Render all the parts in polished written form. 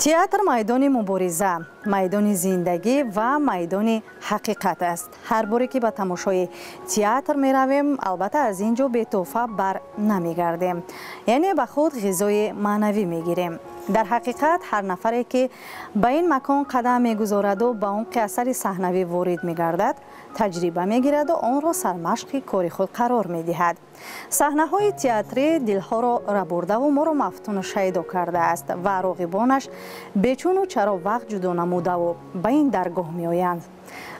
Театр майдони мубориза, майдони зиндагӣ ва майдони ҳақиқат аст. Ҳар боре ки ба тамошои театр меравем, албатта, аз ин ҷо бетӯҳфа бар намегардем, яъне ба худ ғизои маънавӣ мегирем. Дар ҳақиқат, ҳар нафаре ки ба ин макон қадам мегузораду ба умқи асари саҳнавӣ ворид мегардад, таҷриба мегираду онро сармашқи кори худ қарор медиҳад. Саҳнаҳои театрӣ дилҳоро рабурдаву моро мафтуну шайдо кардааст ва роғибонаш бечуну чаро вақт ҷудо намудаву ба ин даргоҳ меоянд.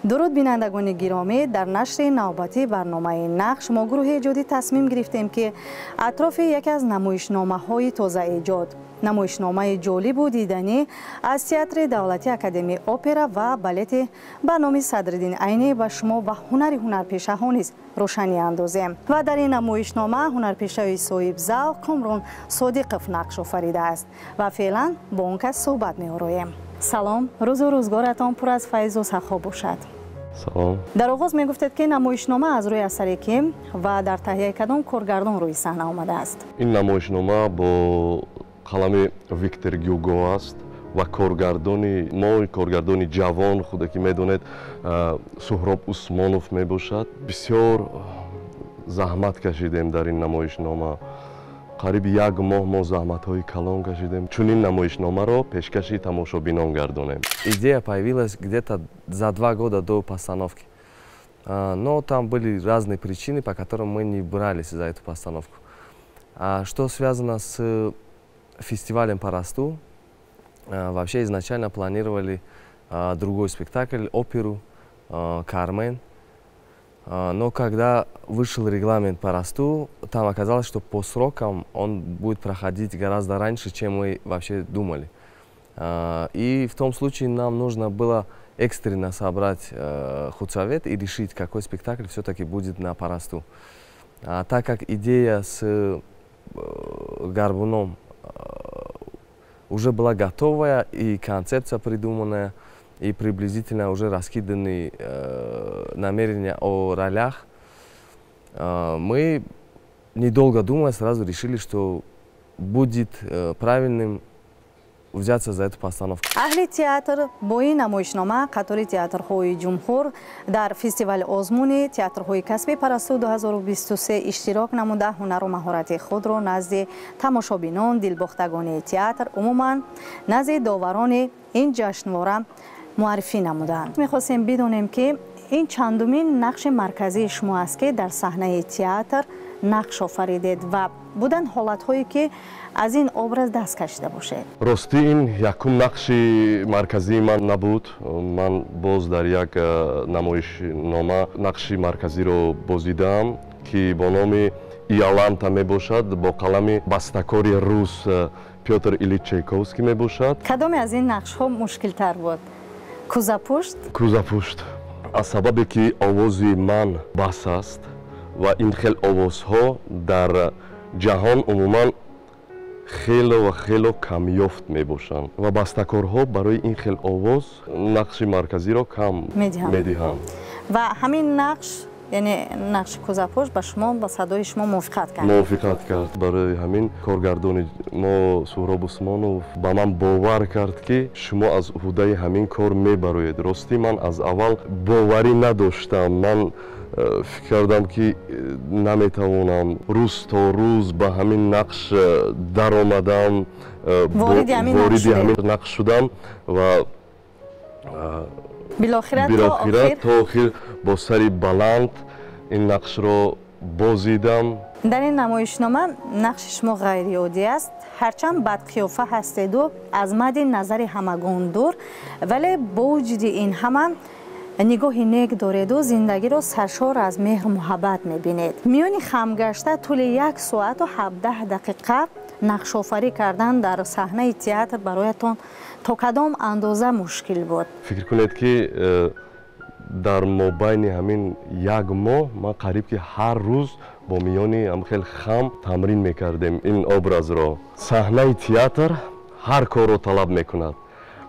Дуруд, бинандагони гиромӣ! Дар нашри навбатии барномаи «Нақш» мо, гурӯҳи эҷодӣ, тасмим гирифтем, ки атрофи яке аз намоишномаҳои тозаэҷод, намоишномаи ҷолибу диданӣ аз Театри давлатии академияи опера ва балети ба номи Садриддин Айнӣ ба шумо ва ҳунари ҳунарпешаҳо низ рӯшанӣ андозем. Ва дар ин намоишнома ҳунарпешаи соҳибзавқ Комрон Содиқов нақш офаридааст ва феълан бо он кас суҳбат меороем. Салом, рӯзу рӯзгоратон пур аз файзу сахо бошад. Салом. Дар оғоз мегуфтед, ки намоишнома аз рӯи асаре ки ва дар таҳияи кадом коргардон рӯи саҳна омадааст? Ин намоишнома бо қалами Виктор Гюго аст ва коргардони мо, коргардони ҷавон, худе ки медонед, Суҳроб Усмонов мебошад. Бисёр заҳмат кашидем дар ин намоишнома. Қариби як моҳ мо заҳматҳои калон кашидем, чунин намоишномаро пешкаши тамошобинон гардонем. Идея появилась где-то за 2 года до постановки. Но там были разные причины, по которым мы не брались за эту постановку. А что связано с фестивалем «Парасту», вообще изначально планировали другой спектакль, оперу «Кармен». Но когда вышел регламент «Парасту», там оказалось, что по срокам он будет проходить гораздо раньше, чем мы вообще думали. И в том случае нам нужно было экстренно собрать худсовет и решить, какой спектакль все-таки будет на «Парасту». А так как идея с «Горбуном» уже была готовая, и концепция придуманная, и приблизительно уже раскиданы намерения о ролях, мы, недолго думая, сразу решили, что будет правильным взяться за эту постановку. Аҳли театр бо ин намоишнома қатори театрҳои ҷумҳур дар фестивали озмуни театрҳои касби «Парасту» 2023 иштирок намуда, ҳунару маҳорати худро назди тамошобинон, дилбохтагони театр, умуман назди доварони ин ҷашнвора муаррифӣ намуданд. Мехостем бидонем, ки ин чандумин нақши марказии шумо аст, ки дар саҳнаи театр нақш офаридед, ва буданд ҳолатҳое, ки аз ин образ даст кашида бошед? Ростӣ, ин якум нақши марказии ман набуд. Ман боз дар як намоишнома нақши марказиро бозидаам, ки бо номи «Иоланта» мебошад, бо қалами бастакори рус Пётр Ильич Чайковский мебошад. Кадоме аз ин нақшҳо мушкилтар буд? Кӯзапушт? Кӯзапушт, аз сабабе ки овози ман бас аст ва ин хел овозҳо дар ҷаҳон умуман хело ва хело камёфт мебошанд ва бастакорҳо барои ин хел овоз нақши марказиро кам медиҳанд. Ва ҳамин нақш, яъне нақши кӯзапушт, ба шумо, ба садои шумо мувофиқат кард? Мувофиқат кард. Барои ҳамин коргардони мо Суҳроб Усмонов ба ман бовар кард, ки шумо аз уҳдаи ҳамин кор мебароед. Ростӣ, ман аз аввал боварӣ надоштам. Ман фикр кардам, ки наметавонам. Рӯз то рӯз ба ҳамин нақш даромадам, вориди ҳамин нақш шудам ва билохира то охир бо сари баланд ин нақшро бозидам. Дар ин намоишнома нақши шумо ғайриоддӣ аст. Ҳарчанд бадқиёфа ҳастеду аз мадди назари ҳамагон дур, вале бо вуҷуди ин ҳама нигоҳи нек дореду зиндагиро саршор аз меҳру муҳаббат мебинед. Миёни хамгашта тӯли 1 соату 17 дақиқа нақшофарӣ кардан дар саҳнаи театр бароятон то кадом андоза мушкил буд? Фикр кунед, ки дар мобайни ҳамин як моҳ ман қариб ки ҳар рӯз бо миёни ҳам хел хам тамрин мекардем ин образро. Саҳнаи театр ҳар корро талаб мекунад.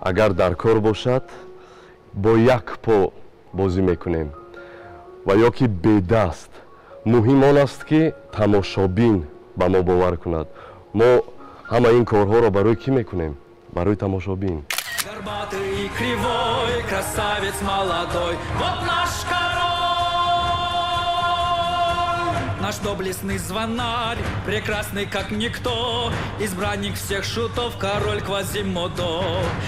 Агар дар кор бошад, бо як по бозӣ мекунем ва ё ки бедаст. Муҳим он аст, ки тамошобин ба мо бовар кунад. Мо ҳама ин корҳоро барои кӣ мекунем? Барои тамошобин. Горбатый, кривой, красавец молодой, вот наш король, наш доблестный звонарь, прекрасный как никто, избранник всех шутов, король Квазимодо.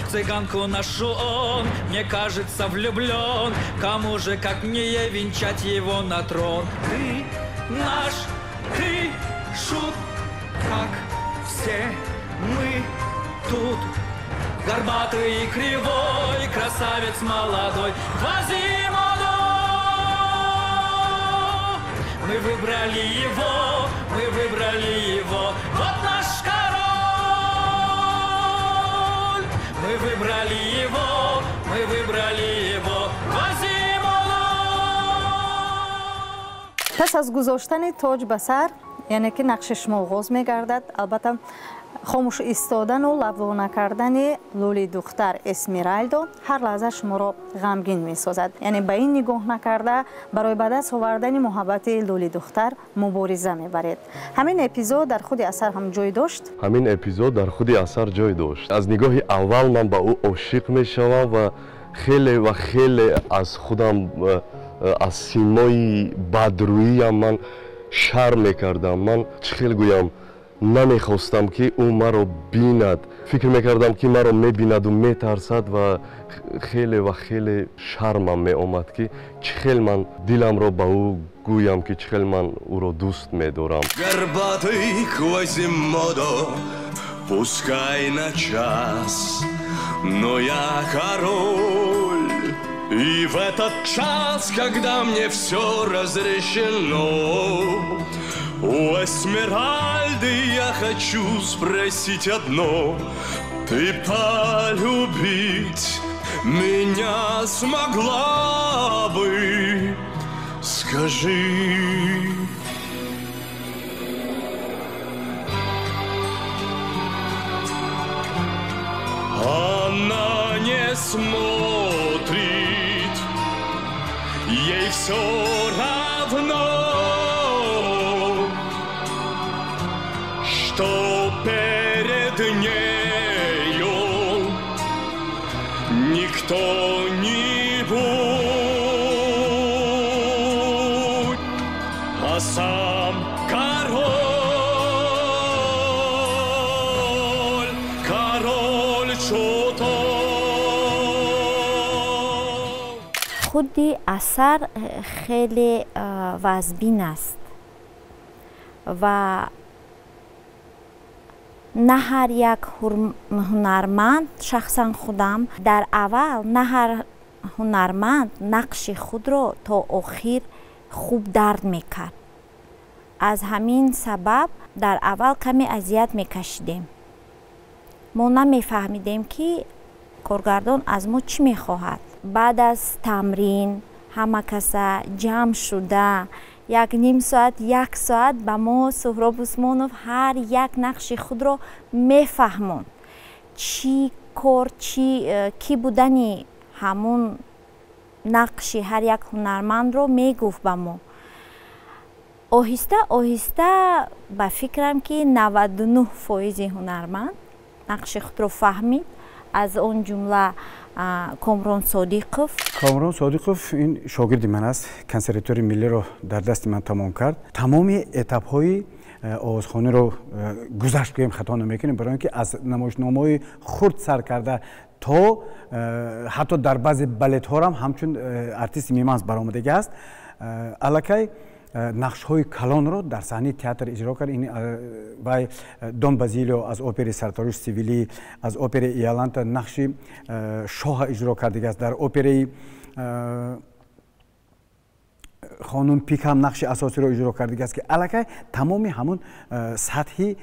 Цыганку нашу он, мне кажется, влюблен, кому же, как не ей, венчать его на трон. Ты наш, ты шут, как все мы тут. Горбатый и кривой, красавец молодой, Квазимодо. Мы выбрали его, мы выбрали его, вот наш король. Мы выбрали его, мы выбрали его, Квазимодо. Пас аз гузоштани тоҷ ба сар, яъне ки нақши шумо оғоз мегардад, албатта хомӯш истодану лабво накардани лӯли духтар Эсмеральдо ҳар лаҳза шуморо ғамгин месозад. Яъне ба ин нигоҳ накарда, барои ба даст овардани муҳаббати лӯли духтар мубориза мебаред. Ҳамин эпизод дар худи асар ҳам ҷой дошт? Ҳамин эпизод дар худи асар ҷой дошт. Аз нигоҳи аввал ман ба ӯ ошиқ мешавам ва хеле ва хеле аз худам, аз симои бадрӯиям ман шарм мекардам. Ман чӣ хел гӯям, намехостам, ки ӯ маро бинад. Фикр мекардам, ки маро мебинаду метарсад ва хеле ва хеле шармам меомад, ки чӣ хел ман диламро ба ӯ гӯям, ки чӣ хел ман ӯро дӯст медорам. Горбатый Квазимодо, пускай на час, но я король. И в этот час, когда мне все разрешено, у Эсмеральды я хочу спросить одно: ты полюбить меня смогла бы? Скажи. Она не смотрит, ей все равно, что перед нею не кто-нибудь, а сам король, король шутов. Худи асар хеле вазбин аст ва на ҳар як ҳунарманд, шахсан худам дар аввал на ҳар ҳунарманд нақши худро то охир хуб дард мекард. Аз ҳамин сабаб дар аввал каме азият мекашидем. Мо намефаҳмидем, ки коргардон аз мо чӣ мехоҳад. Баъд аз тамрин ҳама каса ҷамъ шуда як ним соат, як соат ба мо Суҳроб Усмонов ҳар як нақши худро мефаҳмонд, чӣ кор, чӣ кӣ будани ҳамун нақши ҳар як ҳунармандро мегуфт ба мо. Оҳиста оҳиста ба фикрам, ки 99% ҳунарманд нақши худро фаҳмид, аз он ҷумла Комрон Содиқов. Комрон Содиқов ин шогирди ман аст, консерваторияи миллиро дар дасти ман тамом кард. Тамоми этапҳои овозхониро гузашт гӯем хато намекунем, барои он ки аз намоишномаҳои хурд сар карда то ҳатто дар баъзе балетҳорам ҳамчун артисти миманс баромадагӣ аст. Аллакай нақшҳои калонро дар саҳнаи театр иҷро кард. Ин вай Дон Базилио аз операи Сартарош Севилӣ, аз операи Иоланта нақши шоҳа иҷро кардагиаст. Дар операи Хонум Пик ҳам нақши асосиро иҷро кардагиаст, ки аллакай тамоми ҳамун сатҳи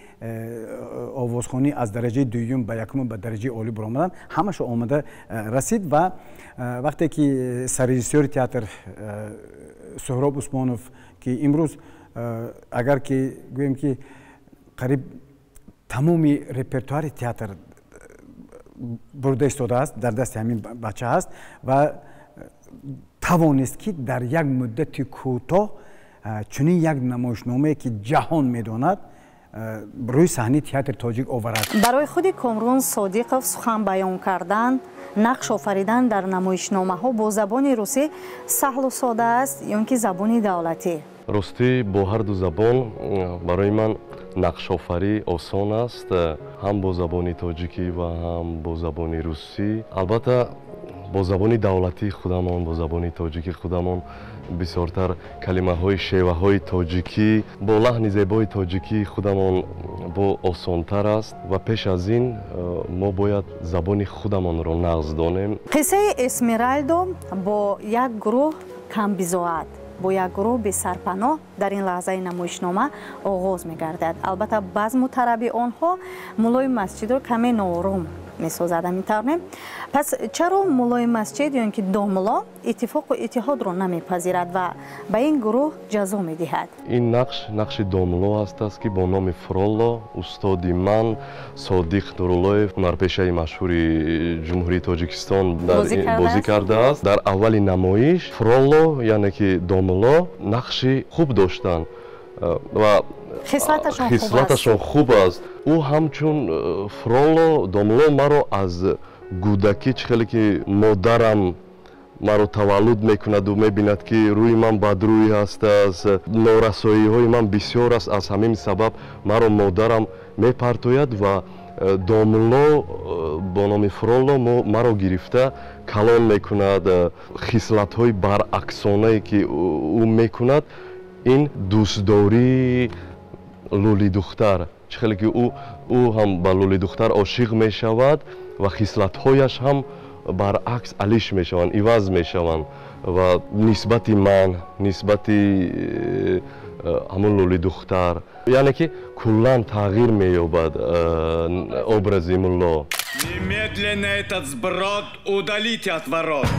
овозхонӣ аз дараҷаи дуюм ба якуму ба дараҷаи олӣ баромадан ҳамашо омада расид. Ва вақте ки саррежиссёри театр Суҳроб Усмонов, ки имрӯз агар ки гӯем, ки қариб тамоми репертуари театр бурда истодааст, дар дасти ҳамин бача ҳаст ва тавонист, ки дар як муддати кӯтоҳ чунин як намоишномае, ки ҷаҳон медонад, рӯи саҳнаи театри тоҷик оварад. Барои худи Комрон Содиқов сухан баён кардан, нақш офаридан дар намоишномаҳо бо забони русӣ саҳлу сода аст ё ин ки забони давлатӣ? Ростӣ, бо ҳарду забон барои ман нақшофарӣ осон аст, ҳам бо забони тоҷикӣ ва ҳам бо забони русӣ. Албатта, бо забони давлатии худамон, бо забони тоҷикӣ худамон бисёртар калимаҳои, шеваҳои тоҷикӣ бо лаҳни зебои тоҷикӣ худамон бо осонтар аст ва пеш аз ин мо бояд забони худамонро нағз донем. Қиссаи Эсмеральдо бо як гурӯҳ камбизоат, бо як гурӯҳ бесарпаноҳ дар ин лаҳзаи намоишнома оғоз мегардад. Албатта, базму тараби онҳо муллои масҷидро каме ноором месозад, ҳамин тавр не? Пас чаро муллои масҷид ё ин ки домулло иттифоқу иттиҳодро намепазирад ва ба ин гурӯҳ ҷазо медиҳад? Ин нақш нақши домулло ҳастааст, ки бо номи Фролло устоди ман Содиқ Нуруллоев, ҳунарпешаи машҳури Ҷумҳурии Тоҷикистон, бозӣ кардааст. Дар аввали намоиш Фролло, яъне ки домулло, нақши хуб доштанд ва хислаташон хуб аст. Ӯ ҳамчун Фролло домулло маро аз гудакӣ, чӣ хеле ки модарам маро таваллуд мекунаду мебинад, ки рӯи ман бадрӯй ҳастааст, норасоиҳои ман бисёр аст, аз ҳамин сабаб маро модарам мепартояд ва домулло бо номи Фролло маро гирифта калон мекунад. Хислатҳои баръаксонае ки ӯ мекунад, ин дӯстдории лӯлидухтар, чӣ хеле ки ӯ ҳам ба лӯлидухтар ошиқ мешавад ва хислатҳояш ҳам баръакс алиш мешаванд, иваз мешаванд ва нисбати ман, нисбати ҳамон лӯлидухтар, яъне ки куллан тағйир меёбад образи мулло. Немедленно этот сброд удалите от ворот.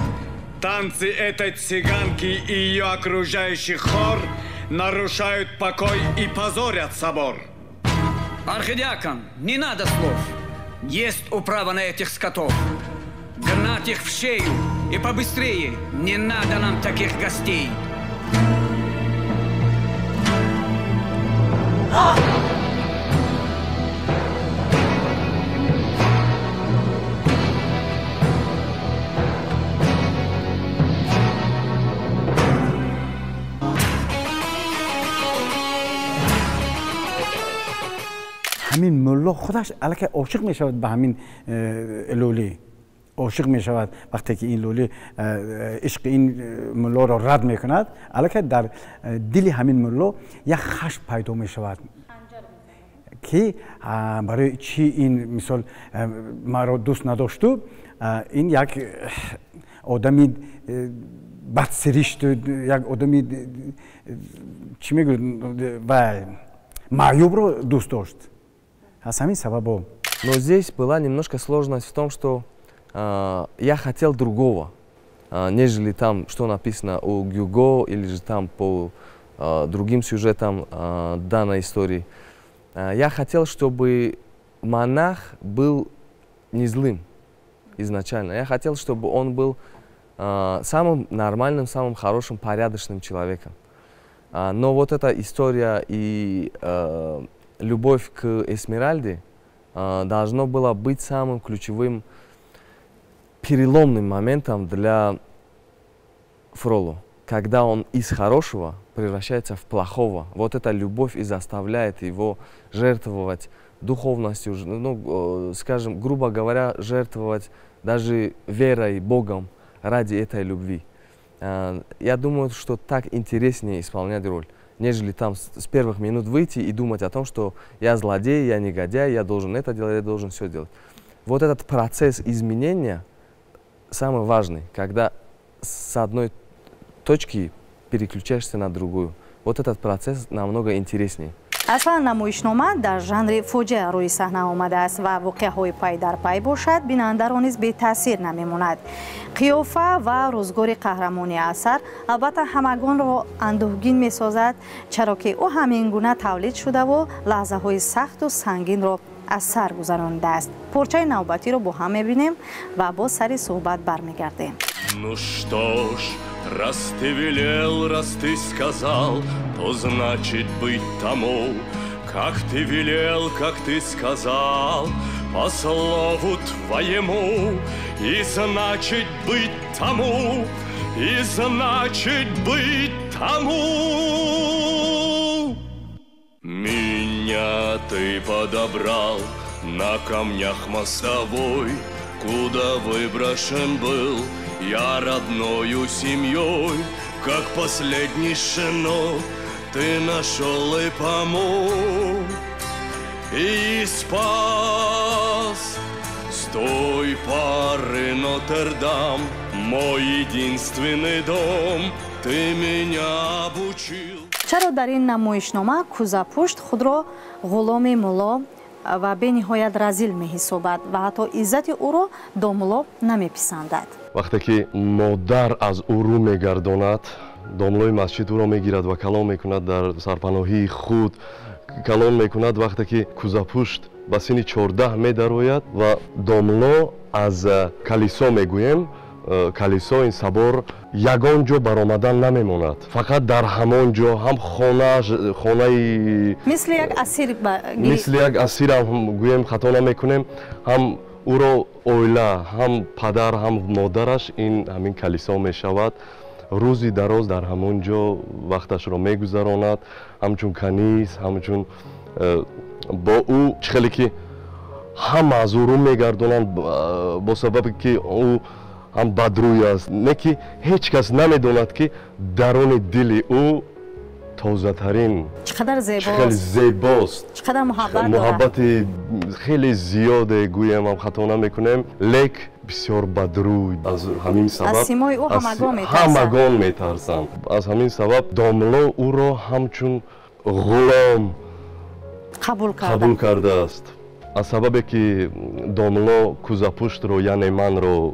Танцы этой цыганки и ее окружающий хор нарушают покой и позорят собор. Архидиакон, не надо слов. Есть управа на этих скотов. Гнать их в шею и побыстрее. Не надо нам таких гостей. Ҳамин мулло худаш аллакай ошиқ мешавад ба ҳамин лӯлӣ, ошиқ мешавад. Вақте ки ин лӯлӣ ишқи ин муллоро рад мекунад, аллакай дар дили ҳамин мулло як хашм пайдо мешавад, ки барои чӣ ин мисол маро дӯст надошту, ин як одами бадсиришту, як одами чӣ мегӯяд, вай маъюбро дӯст дошт. Аз ҳамин сабабо. Но здесь была немножко сложность в том, что я хотел другого, нежели там, что написано у Гюго или же там по другим сюжетам данной истории. Я хотел, чтобы монах был не злым изначально. Я хотел, чтобы он был самым нормальным, самым хорошим, порядочным человеком. Но вот эта история и любовь к Эсмеральде должно было быть самым ключевым переломным моментом для Фролло, когда он из хорошего превращается в плохого. Вот эта любовь и заставляет его жертвовать духовностью, ну, скажем, грубо говоря, жертвовать даже верой, Богом ради этой любви. Я думаю, что так интереснее исполнять роль, нежели там с первых минут выйти и думать о том, что я злодей, я негодяй, я должен это делать, я должен все делать. Вот этот процесс изменения самый важный, когда с одной точки переключаешься на другую. Вот этот процесс намного интереснее. Аслан намоишнома дар жанри фоҷиа рӯи саҳна омадааст ва воқеаҳои пай дар пай бошад, бинандаро низ бетаъсир намемонад. Қиёфа ва рӯзгори қаҳрамони асар албатта ҳамагонро андӯҳгин месозад, чаро ки ӯ ҳамин гуна тавлид шудаву лаҳзаҳои сахту сангинро аз сар гузаронидааст. Порчаи навбатиро бо ҳам мебинем ва боз сари суҳбат бармегардем. Ну что ж, раз ты велел, раз ты сказал, то значит быть тому. Как ты велел, как ты сказал, по слову твоему, и значит быть тому, и значит быть тому. Меня ты подобрал на камнях мостовой, куда выброшен был я родною семьей, как последний щенок ты нашел и помог, и спас. С той поры Нотр-Дам, мой единственный дом, ты меня обучил. Чаро дар ин намоишнома кӯзапушт худро ғуломи мулло ва бениҳоят разил меҳисобад ва ҳатто иззати ӯро домулло намеписандад? Вақте ки модар аз ӯ рӯ мегардонад, домлои масҷид ӯро мегирад ва калон мекунад дар сарпаноҳии худ калон мекунад. Вақте ки кӯзапушт ба синни 14 медарояд ва домло аз калисо мегӯем, калисо ин сабор ягон ҷо баромадан намемонад, фақат дар ҳамон ҷо ҳам хонаи мисли як асир, мисли як асир ҳам гӯем хато намекунем, ҳам ӯро оила, ҳам падар, ҳам модараш ин ҳамин калисо мешавад. Рӯзи дароз дар ҳамон ҷо вақташро мегузаронад, ҳамчун каниз, ҳамчун бо ӯ чӣ хеле ки ҳама аз ӯ рӯ мегардонанд бо сабабе ки ӯ ҳам бадрӯй аст, не ки ҳеҷ кас намедонад ки даруни дили ӯ тозатарин, чӣ қадар хеле зебост, чӣ қадар муҳаббат дорад, муҳаббати хеле зиёде гӯем ҳам хато намекунем, лек бисёр бадрӯй. Аз ҳамин сабаб аз симои ӯ ҳамагон метарсанд. Аз ҳамин сабаб домло ӯро ҳамчун ғулом қабул кардааст. Аз сабабе ки домло кӯзапуштро, яъне манро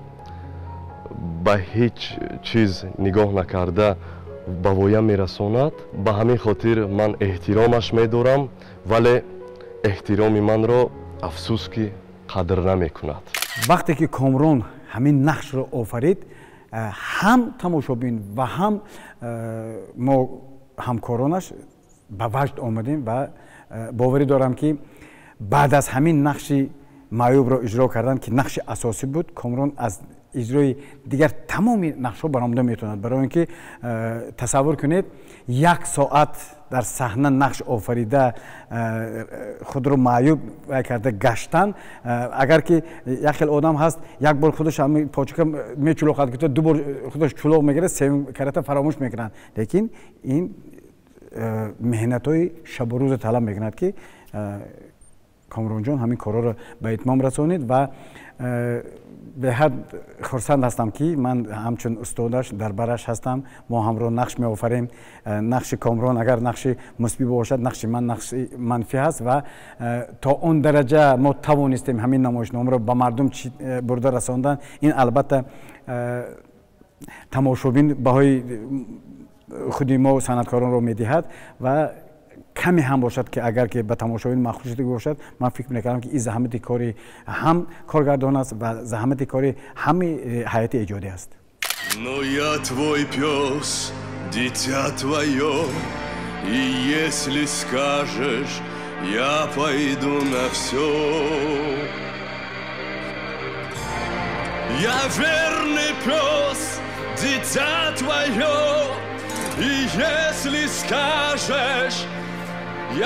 ба ҳеҷ чиз нигоҳ накарда ба воя мерасонад, ба ҳамин хотир ман эҳтиромаш медорам, вале эҳтироми манро афсӯс ки қадр намекунад. Вақте ки Комрон ҳамин нақшро офарид, ҳам тамошобин ва ҳам мо ҳамкоронаш ба ваҷд омадем ва боварӣ дорам ки баъд аз ҳамин нақши маъюбро иҷро кардан, ки нақши асосӣ буд, Комрон аз иҷрои дигар тамоми нақшҳо баромада метавонад. Барои он ки тасаввур кунед, як соат дар саҳна нақш офарида, худро маъюб карда гаштан, агар ки як хел одам ҳаст, як бор худаш почка мечулоқад, ду бор худаш чулоқ мегирад, севум карата фаромӯш мекунад. Лекин ин меҳнатҳои шабу рӯза талаб мекунад ки Комронҷон ҳамин корҳоро ба итмом расонид ва беҳад хурсанд ҳастам ки ман ҳамчун устодаш дар бараш ҳастам. Мо ҳамроҳ нақш меофарем. Нақши Комрон агар нақши мусбӣ бошад, нақши ман нақши манфӣ ҳаст ва то он дараҷа мо тавонистем ҳамин намоишномаро ба мардум бурда расондан. Ин албатта тамошобин баҳои худи мо санъаткоронро медиҳад ва каме ҳам бошад ки агар ки ба тамошобин маъқул шуда бошад, ман фикр мекардам ки ин заҳмати кори ҳам коргардон аст ва заҳмати кори ҳами ҳайати эҷодӣ аст. Но я твой пес, дитя твое, и если скажешь, я пойду на все. Я верный пес, дитя твое, и если скажешь,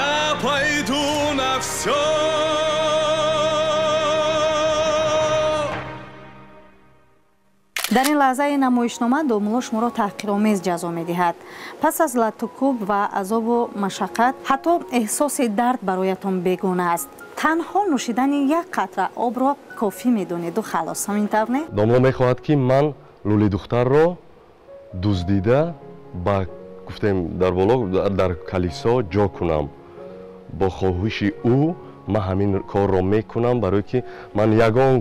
я пойду на все. Дар ин лаҳзаи намоишнома домулло шуморо таҳқиромез ҷазо медиҳад. Пас аз латтукӯб ва азобу машаққат ҳатто эҳсоси дард бароятон бегона аст. Танҳо нӯшидани як қатра обро кофӣ медонеду халос. Ҳамин тавр не? Домулло мехоҳад ки ман лӯлидухтарро дуздида ба гуфтем дар боло дар калисо ҷо кунам. Бо хоҳиши ӯ ман ҳамин корро мекунам, барое ки ман ягон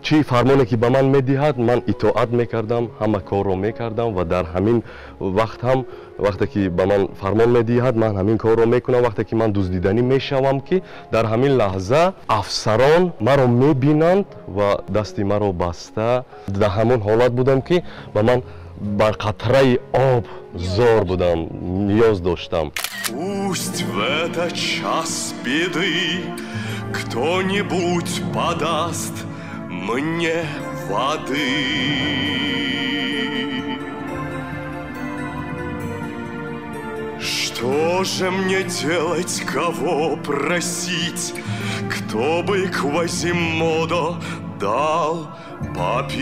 чӣ фармоне ки ба ман медиҳад, ман итоат мекардам, ҳама корро мекардам ва дар ҳамин вақт ҳам вақте ки ба ман фармон медиҳад, ман ҳамин корро мекунам. Вақте ки ман дуздиданӣ мешавам, ки дар ҳамин лаҳза афсарон маро мебинанд ва дасти маро баста. Дар ҳамон ҳолат будам ки ба ман бар қатраи об зор будам, ниёз доштам. Пусть в этот час беды кто-нибудь подаст мне воды. Что же мне делать, кого просить, кто бы Квазимодо дал попить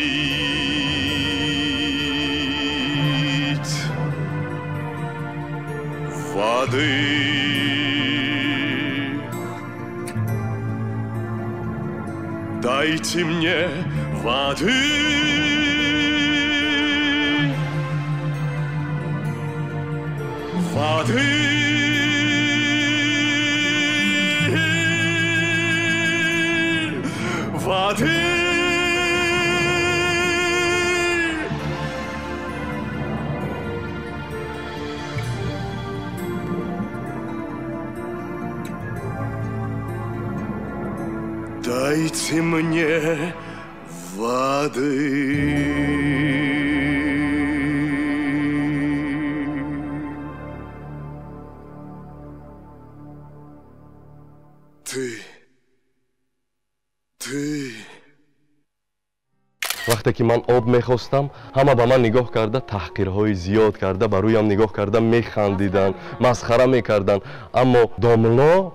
воды? Дайте мне воды. Воды. Воды. Дайте мне воды. Ты. Вақте ки ман об мехостам, ҳама ба ман нигоҳ карда, таҳқирҳои зиёд карда, ба рӯям нигоҳ карда механдиданд, масхара мекарданд. Аммо домло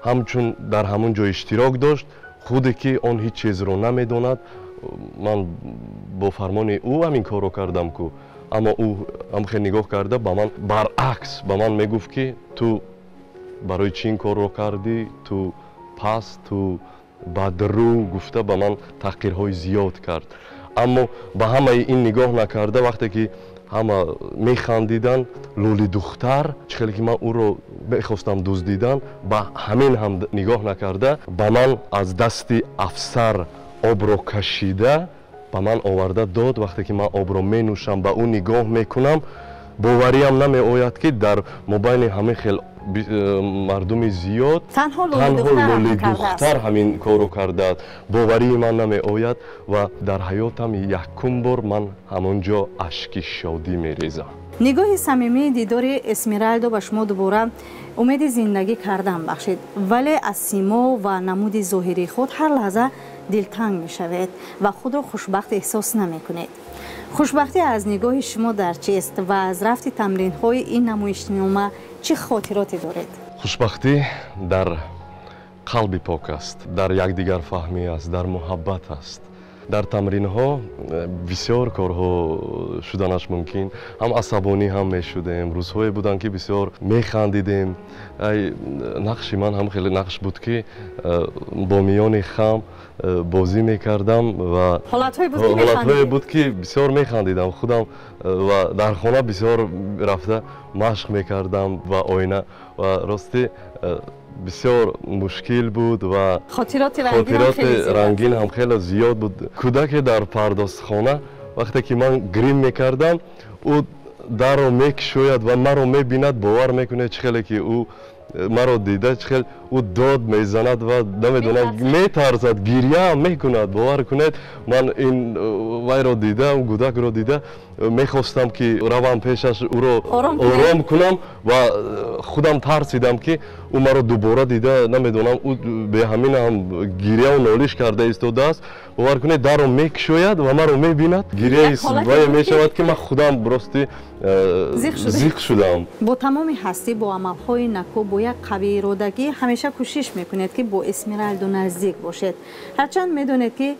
ҳамчун дар ҳамон ҷо иштирок дошт, худе ки он ҳеҷ чизро намедонад, ман бо фармони ӯ ҳамин корро кардам ку. Аммо ӯ ҳам хел нигоҳ карда ба ман баръакс ба ман мегуфт, ки ту барои чӣ ин корро кардӣ, ту паст, ту бадрӯ, гуфта ба ман таҳқирҳои зиёд кард. Аммо ба ҳамаи ин нигоҳ накарда, вақте ки ҳама механдиданд, лӯлидухтар чӣ хеле ки ман ӯро мехостам дуздидан, ба ҳамин ҳам нигоҳ накарда, ба ман аз дасти афсар обро кашида ба ман оварда дод. Вақте ки ман обро менӯшам, ба ӯ нигоҳ мекунам, бовариам намеояд, ки дар мобайни ҳамин хел мардуми зиёд танҳо лӯлидухтар ҳамин корро кардааст. Боварии ман намеояд ва дар ҳаётам якум бор ман ҳамон ҷо ашки шодӣ мерезам. Нигоҳи самимии дидори Эсмералдо ба шумо дубора умеди зиндагӣ кардан бахшид, вале аз симо ва намуди зоҳирии худ ҳар лаҳза дилтанг мешавед ва худро хушбахт эҳсос намекунед. Хушбахтӣ аз нигоҳи шумо дар чист ва аз рафти тамринҳои ин намоишнома чӣ хотироте доред? Хушбахтӣ дар қалби пок аст, дар якдигарфаҳмӣ аст, дар муҳаббат аст. Дар тамринҳо бисёр корҳо шуданаш мумкин, ҳам асабонӣ ҳам мешудем, рӯзҳое буданд, ки бисёр механдидем. Нақши ман ҳам хеле нақш буд, ки бо миёни хам бозӣ мекардам ва ҳолатҳое буд, ки бисёр механдидам худам ва дар хона бисёр рафта машқ мекардам ва оина, ва ростӣ бисёр мушкил буд ва хотироти рангин ҳам хеле зиёд буд. Кӯдаке дар пардозхона вақте ки ман грим мекардам, ӯ дарро мекушояд ва маро мебинад, бовар мекунед чӣ хеле ки ӯ маро дида, чӣ хел ӯ дод мезанад ва намедонам метарсад, гиряам мекунад. Бовар кунед, ман ин вайро дида, гудакро дида мехостам, ки равам пешаш, ӯро ором кунам ва худам тарсидам, ки ӯ маро дубора дида, намедонам, ӯ беҳамин ҳам гиряву нолиш карда истодааст. Бовар кунед, дарро мекушояд ва маро мебинад, гиряи вае мешавад, ки ман худам рости зиқ шудам. Бо тамоми ҳастӣ, бо амалҳои наку, бо як қавии иродагӣ ҳамеша кӯшиш мекунед, ки бо Эсмералдо наздик бошед, ҳарчанд медонед, ки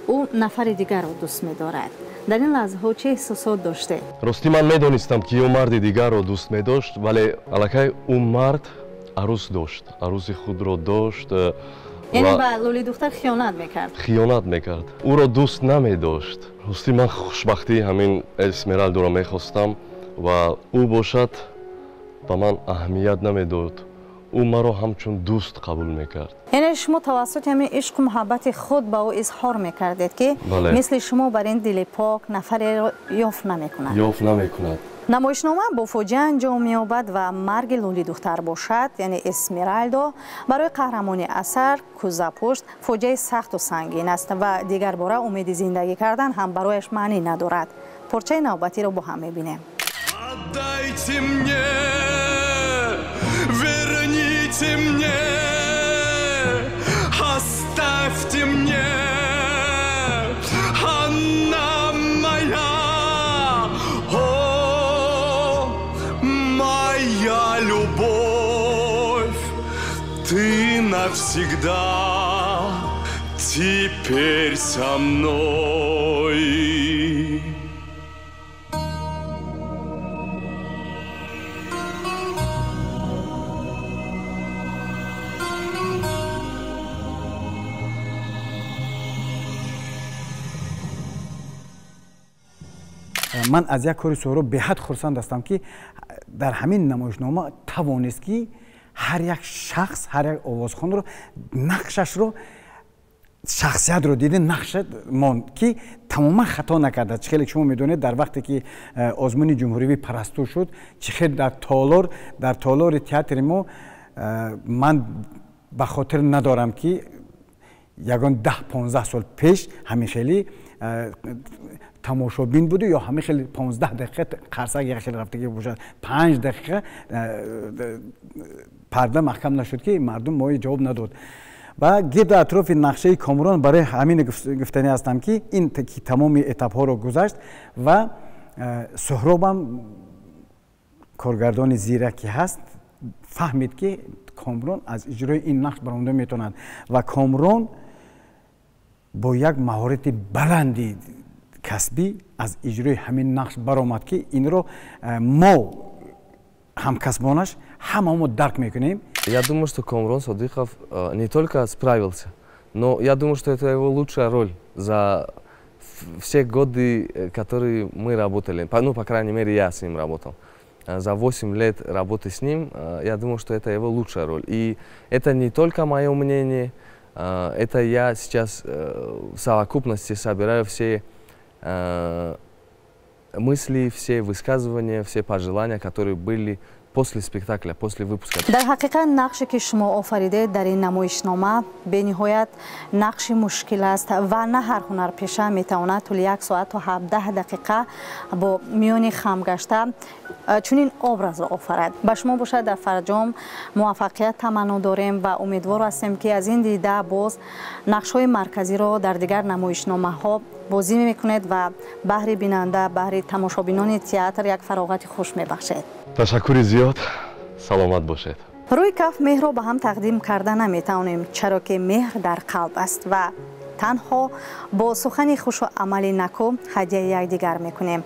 ӯ нафари дигарро дӯст медорад. Дар ин лаҳзаҳо чӣ эҳсосот доштед? Ростӣ ман медонистам, ки ӯ марди дигарро дӯст медошт, вале аллакай ӯ мард арӯс дошт, арӯси худро дошт. Яъне ба лӯлидухтар хиёнат мекард? Хиёнат мекард, ӯро дӯст намедошт. Ростӣ ман хушбахтии ҳамин Эсмералдоро мехостам ва ӯ бошад ба ман аҳамият намедод. Ӯ маро ҳамчун дӯст қабул мекард. Яъне шумо тавассути ҳамин ишқу муҳаббати худ ба ӯ изҳор мекардед, ки мисли шумо бар ин дили пок нафареро ёфт намекунад. Ёфт намекунад. Намоишнома бо фоҷиа анҷом меёбад ва марги лӯлидухтар бошад, яъне Эсмералдо, барои қаҳрамони асар кӯзапушт фоҷиаи сахту сангин аст ва дигарбора умеди зиндагӣ кардан ҳам барояш маънӣ надорад. Порчаи навбатиро бо ҳам мебинем. Отдайте мне, верните мне, оставьте мне, она моя, о, моя любовь, ты навсегда теперь со мной. Ман аз як кори Суҳроб беҳад хурсанд ҳастам, ки дар ҳамин намоишнома тавонист, ки ҳар як шахс, ҳар як овозхонро нақшашро, шахсиятро дида нақша монд, ки тамоман хато накарда. Чӣ хеле шумо медонед, дар вақте ки озмуни ҷумҳуривӣ Парасту шуд, чӣ хел дар толори театри мо, ман ба хотир надорам, ки ягон 10-15 сол пеш ҳамин хеле тамошобин буду ё ҳамин хеле 15 дақиқа қарсак як хеле рафтагӣ бошад. 5 дақиқа парда маҳкам нашуд, ки мардум мои ҷавоб надод. Ва гирду атрофи нақшаи Комрон барои ҳамин гуфтанӣ ҳастам, ки ин тамоми этапҳоро гузашт ва Суҳробам коргардони зираке ҳаст, фаҳмид, ки Комрон аз иҷрои ин нақш баромада метавонад ва Комрон бо як маҳорати баланди касбӣ аз иҷрои ҳамин нақш баромад, ки инро мо ҳамкасбонаш ҳама мо дарк мекунем. Я думаю, что Комрон Содихов не только справился, но я думаю, что это его лучшая роль за все годы, которые мы работали. Ну, по крайней мере, я с ним работал. За 8 лет работы с ним, я думаю, что это его лучшая роль. И это не только мое мнение, это я сейчас в совокупности собираю все мысли, все высказывания, все пожелания, которые были после спектакля, после выпуска. Дар ҳақиқат, нақше ки шумо офаридед дар ин намоишнома, бениҳоят нақши мушкил аст ва на ҳар ҳунарпеша метавонад тӯли 1 соат то 17 дақиқа бо миёни хам гашта чунин образро офарад. Ба шумо бошад, дар фарҷом муваффақият таманно дорем ва умедвор ҳастем, ки аз ин дида боз нақшҳои марказиро дар дигар намоишномаҳо бозӣ мекунед ва баҳри бинанда, баҳри тамошобинони театр як фароғати хуш мебахшед. Ташаккури зиёд, саломат бошед. Рӯи каф меҳрро ба ҳам тақдим карда наметавонем, чаро ки меҳр дар қалб аст ва танҳо бо сухани хушу амали накӯ ҳадияи якдигар мекунем.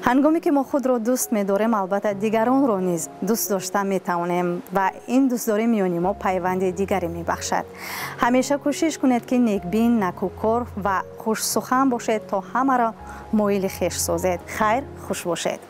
Ҳангоме ки мо худро дӯст медорем, албатта, дигаронро низ дӯст дошта метавонем ва ин дӯстдорӣ миёни мо пайванди дигаре мебахшад. Ҳамеша кӯшиш кунед, ки некбин, накӯкор ва хушсухан бошед, то ҳамаро моили хеш созед. Хайр, хуш бошед.